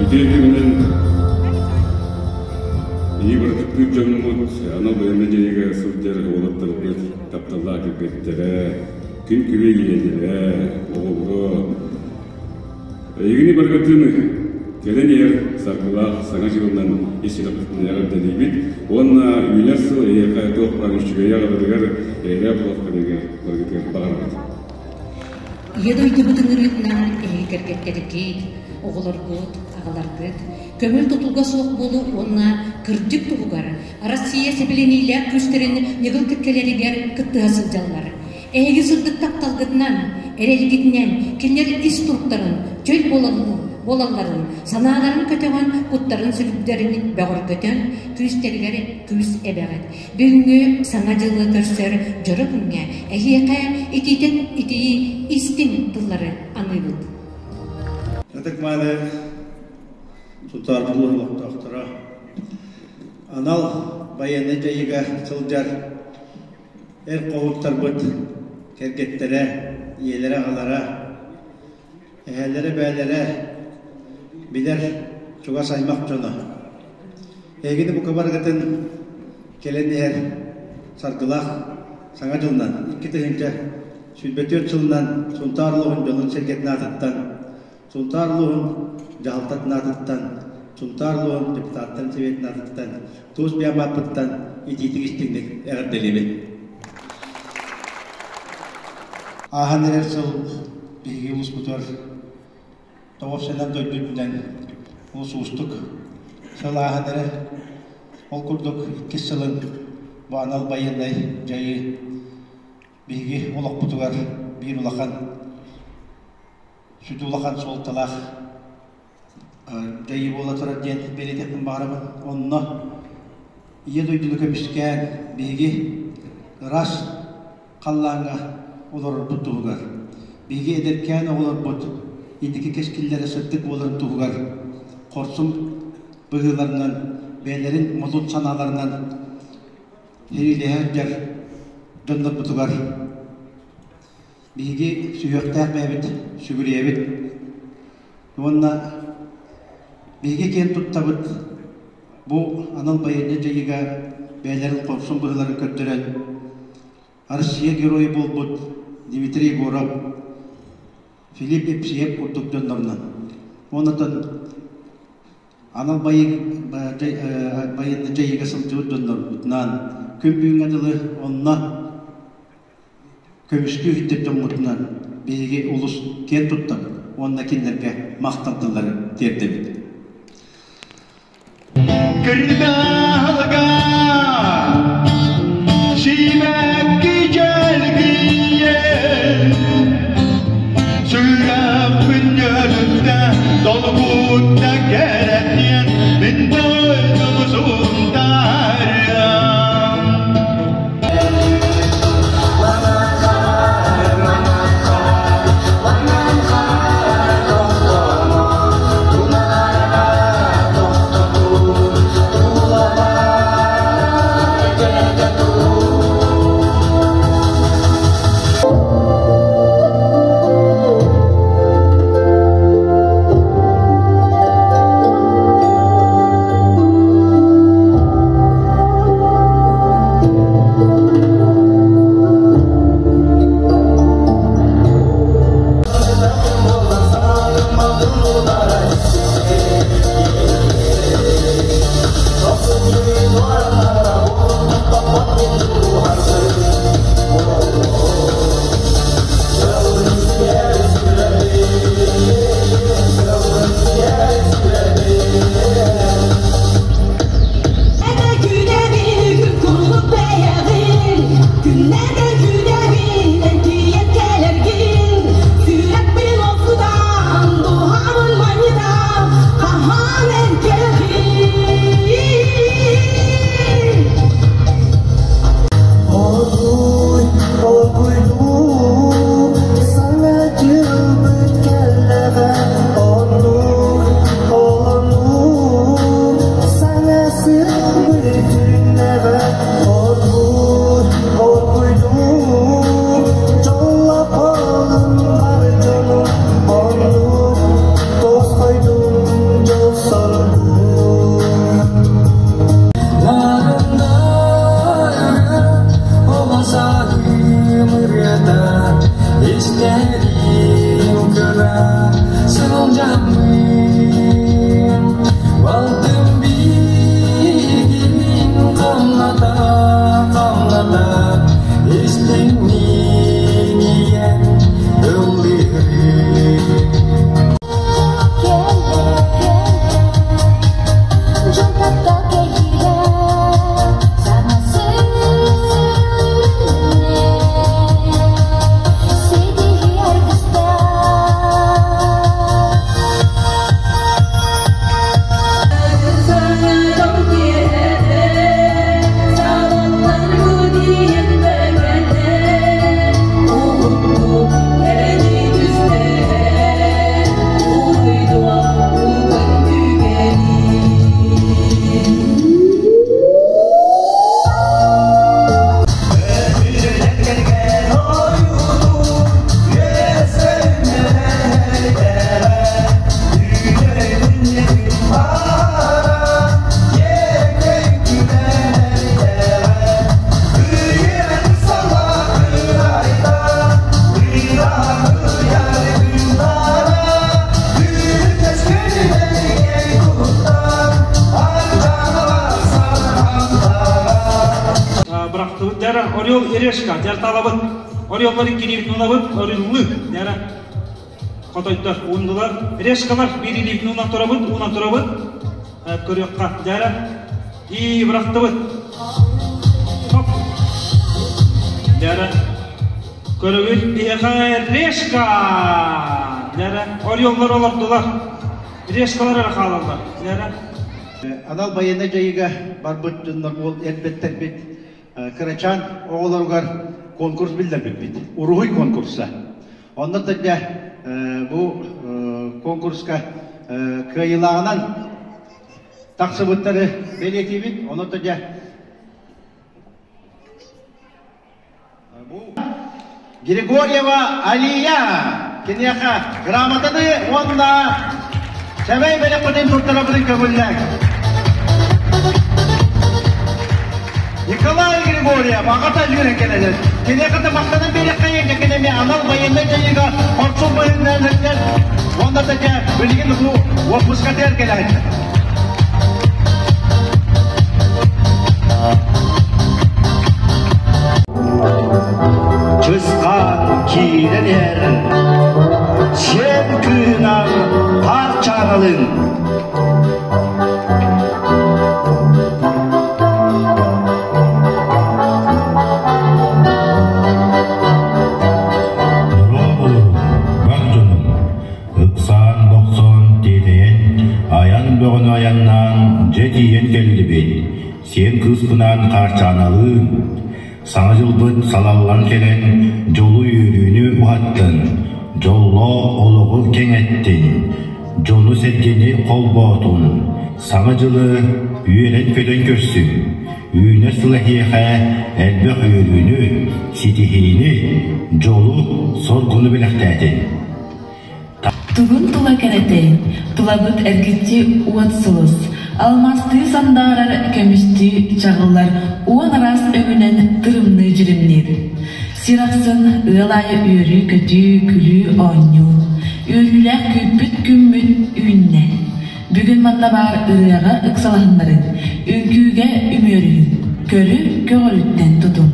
Үтүө күнүнэн Ийи бырытыктыыр дьоммут, анал байыаннай дьайыыга сылдьар уолаттарбыт тапталлаах кэргэттэрэ, күн күбэй ийэлэрэ, оҕолоро, эйигини барыгытын кэлэн иһэр саргылаах Саҥа дьылынан ис сүрэхпитинэн эҕэрдэлиибит уонна үүнэр сыл эйиэхэ туох баар үчүгэйи аҕаларыгар, эйэлээх олохторугар барыгытыгар баҕарабыт. Ийэ дойдубут ыҥырыытынан эһиги кэргэттэргит, оҕолоргут, аҕаларгыт көҥүл тутулга суох буолуу уонна кырдьык туһугар Россия сэбилэниилээх күүстэрин ньыгыл кэккэлэригэр кыттыһа сылдьаллар. Эһиги сырдык тапталгытынан, эрэлгитинэн кинилэр ис туруктарын, чөл буолалларын, санааларын көтөҕөн, куттарын-сүрдэрин бөҕөргөтөн, күүстэригэр күүс эбэҕит. Бүгүҥҥү Саҥа дьылы көрсөр дьоро күҥҥэ эһиэхэ итиитэн итии истиҥ тыллары аныыбыт. Ытык-мааны Сунтаарбыт олохтоохторо, анал байыаннай дьайыыга сылдьар эр хоһууттарбыт кэргэттэрэ, ийэлэрэ-аҕалара, эһээлэрэ-эбээлэрэ, билэр чугас аймах дьоно. Эһигини бука барыгытын кэлэн иһэр саргылаах Саҥа дьылынан 2024 сылынан Сунтаар улууһун дьонун-сэргэтин аатыттан, Сунтаар улууһун дьаһалтатын аатыттан, Сунтаар улууһун депутаттарын сэбиэтин аатыттан, туус биамааппыттан итиитик истиҥник эҕэрдэлиибин. Ааһан эрэр сыл биһиги улууспутугар тоҕус дойду үрдүнэн олус уустук сыл ааһан эрэр. Ол курдук иккис сылын бу анал байыаннай дьайыы биһиги олохпутугар биир улахан сүдү улахан суолталаах дьайыы буола турар диэн бэлиэтиэхпин баҕарабын. Онно Ийэ дойдуну көмүскээн биһиги ыраас халлааҥҥа олорорбут туһугар, биһиги эдэркээн оҕолорбут инники кэскиллэрэ сырдык буоларын туһугар хорсун быһыыларынан, бэйэлэрин модун санааларынан сэриилэһэ сылдьар дьоннорбутугар биһиги сүһүөхтээх бэйэбит сүгүрүйэбит уонна биһиги киэн туттабыт бу анал байыаннай дьайыыга бэйэлэрин хорсун быһыыларын көрдөрөн Россия Геройа буолбут Дмитрий Егоров, Филипп Епсеев курдук дьоннорунан уонна анал байыаннай дьайыыга сылдьыбыт дьоннорбутунаан күн бүгүҥҥэ дылы онно көмүскүү иһиттэр дьоммутунан биһиги олус киэн туттабыт уонна кинилэргэ махтал тыллары тиэрдэбит. Кырдаалга сибэкки дьэлгийэн сүрэхпин үөрүттэ долгутта кэрэтиэн мин дойдум сунтаарыам. Орел и решка. Дьарталабыт. Ореллар иккилиибитин уунабыт. Ореллы. Дьара. Хотойдор ууннулар. Решкалар биир илиибитин уунан турабыт. Уунан турабыт. Көрүөххэ. Дьара. И бырахтыбыт. Хоп. Дьара. Көрөбүт биһиэхэ решка. Дьара. Ореллар олордулар. Решкалар эрэ хаалаллар. Дьара. Анал байыаннай дьайыыга барбыт дьоннор уол эрбэттэрбит кырачаан оҕолоругар конкурс биллэрбиппит. Уруһуй конкурса. Онно тэннэ бу конкурска кыайыылааҕынан тахсыбыттары бэлиэтиибит. Онон дьэ Григорьева Алия киниэхэ грамотаны уонна сэмэй бэлэхпитин туттарабытын көҥүллээҥ. Николай Григорьев аҕата үөрэн кэлэлэр. Киниэхэ да махтанан биэриэххэйин, кинини анал байыаннай дьайыыга хорсун быһыынан сылдьар. Уонна да дьэ билигин бу уоппускатыгар кэлээччи. Чысхаан киирэн иһэр, сиэн кыыһынан хаар чааналын. Дорооболору, бар дьонум! Ыксаан-бохсоон тиэтэйэн, айан бөҕөнү айаннаан дьэ тиийэн кэллибит. Сиэн кыыспынаан Хаарчааналыын Саҥа дьылбыт салаллан кэлэн дьолу-үөрүүнү уһаттын, дьоллоох олоҕу кэҥэттин, дьону-сэргэни холбоотун, Саҥа дьылы үөрэн-көтөн көрсүҥ, үүнэр сыл эһиэхэ элбэх үөрүүнү, ситиһиини, дьолу-соргуну бэлэхтээтин. Тугун тула кэрэтэй, тулабыт эргиччи уот сулус, алмаастыы сандаарар, көмүстүү чаҕыллар уон араас өҥүнэн тырымныы дьиримниир. Сир ахсын ыал аайы үөрүү-көтүү, күлүү-оонньуу. Үөрүүлээх күүппүт күммүт үүннэ. Бүгүн манна баар ырыаҕа ыксалаһыннарыҥ, үҥкүүгэ үмүөрүһүҥ, көрү көҕөрүттэн тутуҥ.